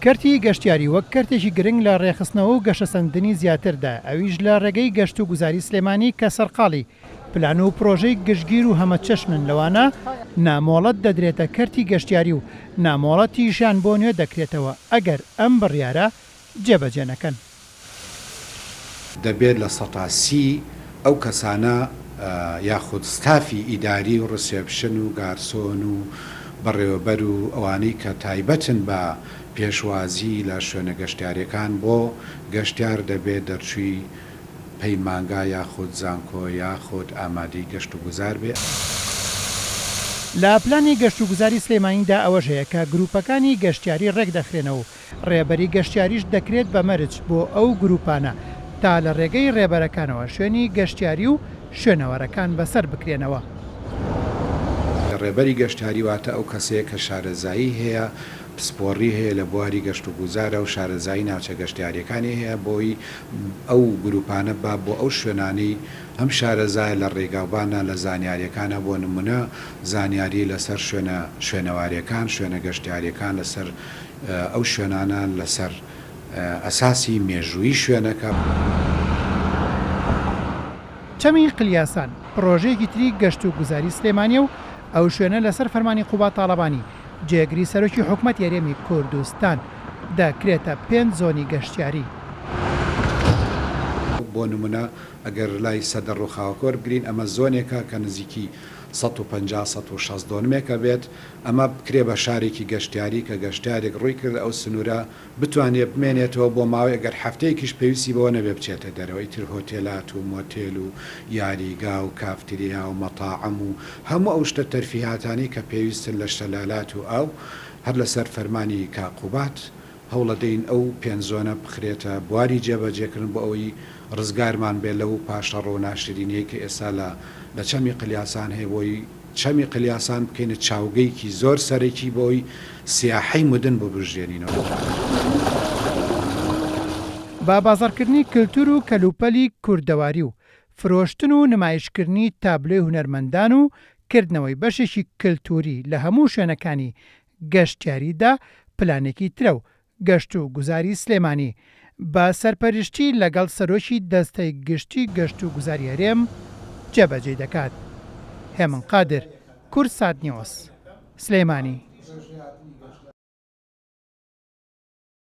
کەرتی گەشتیاری وەک کەرتێکی گرنگ لە ڕێکخستنەوە و گەشەسەندنی زیاتردا، ئەویش لە ڕێگەی گەشتوگوزاری سلێمانی کە سەرقاڵی پلان و پرۆژەی گشتگیر و هەمەچەشنن لەوانە نا مۆڵەت دەدرێتە کەرتی گەشتیاری و نا مۆڵەتیشیان بۆ نوێ دەکرێتەوە ئەگەر ئەم بڕیارە جێبەجێ نەکەن. دەبێت 30% ئەو کەسانە یاخود ستافی ئیداری و ڕسێپشن و گارسۆن و بەڕێوەبەر و ئەوانەی کە تایبەتن بە پێشوازی لە شوێنە گەشتیاریەکان بۆ گەشتیار دەبێت دەرچووی پەیمانگا یاخود زانکۆ یاخود ئامادەی گەشت و گوزار بێ. لە پلانی گەشتوگوزاری سلێمانیدا ئەوەش هەیە کە گروپەکانی گەشتیاری ڕێکدەخرێنەوە و ڕێبەری گەشتیاریش دەکرێت بە مەرج بۆ ئەو گروپانە تا لە ڕێگەی ڕێبەرەکانەوە شوێنی گەشتیاری و شوێنەوارەکان بەسەر بکرێنەوە. ڕێبەری گەشتیاری واتە ئەو کەسەیە کە شارەزایی هەیە، پسپۆڕی هەیە لە بواری گەشتوگوزارە و شارەزایی ناوچە گەشتیارییەکانی هەیە بۆی ئەو گروپانە با بۆ ئەو شوێنانەی هەم شارەزایە لە ڕێگاوبانە لە زانیارییەکانە بۆ نمونە زانیاری لەسەر شوێنە شوێنەوارییەکان شوێنە گەشتیارییەکان لەسەر ئەو شوێنانە لەسەر ئەساسی مێژوویی شوێنەکە. چەمی قلیاسان، پڕۆژەیەکی تری گەشتوگوزاری سلێمانییە و ئەو شوێنە لەسەر فەرمانی قوباد تاڵەبانی، جێگری سەرۆکی حکومەتی هەرێمی کوردستان، دەکرێتە پێنج زۆنی گەشتیاری. بۆ نمونە ئەگەر لای سەدە ڕووخاوەکە وەربگرین ئەمە زۆنێکە کە نزیکی 150 160 دۆنمێکە بێت، ئەمە بکرێ بە شارێکی گەشتیاری کە گەشتیارێک ڕووی کردە ئەو سنوورە بتوانێ بمێنێتەوە بۆ ماوەی گەر هەفتەیەکیش پێویستی بەوە نەبێ بچێتە دەرەوە ئیتر هۆتێلات و مۆتێل و یاریگا و کافتریا و مەتاعم و هەموو ئەو شتە تەرفیهاتانەی کە پێویستن لە شەلالات و ئاو هەر لەسەر فەرمانی کاک قوباد هەوڵەدەین ئەو پێنج زۆنە بخرێتە بواری جێبەجێکردن بۆ ئەوەی ڕزگارمان بێت لەو پاشەڕۆ ناشرینیەی کە ئێستا لە لە چەمی قلیاسان هەیە بۆی چەمی قلیاسان بکەینە چاوگەیکی زۆر سەرەکی بۆی سیاحەی مودن ببوژێنینەوە. بە بازاڕکردنی کلتور و کەلوپەلی کوردەواری و فرۆشتن و نمایشکردنی تابلۆی هونەرمەندان و کردنەوەی بەشێکی کلتوری لە هەموو شوێنەکانی گەشتیاریدا پلانێکی ترە و گەشت و گوزاری سلێمانی بە سەرپەرشتی لەگەڵ سەرۆکی دەستەی گشتی گەشت و گوزاری هەرێم جێبەجێی دەکات. هێمن قادر، کوردسات نیوز، سلێمانی.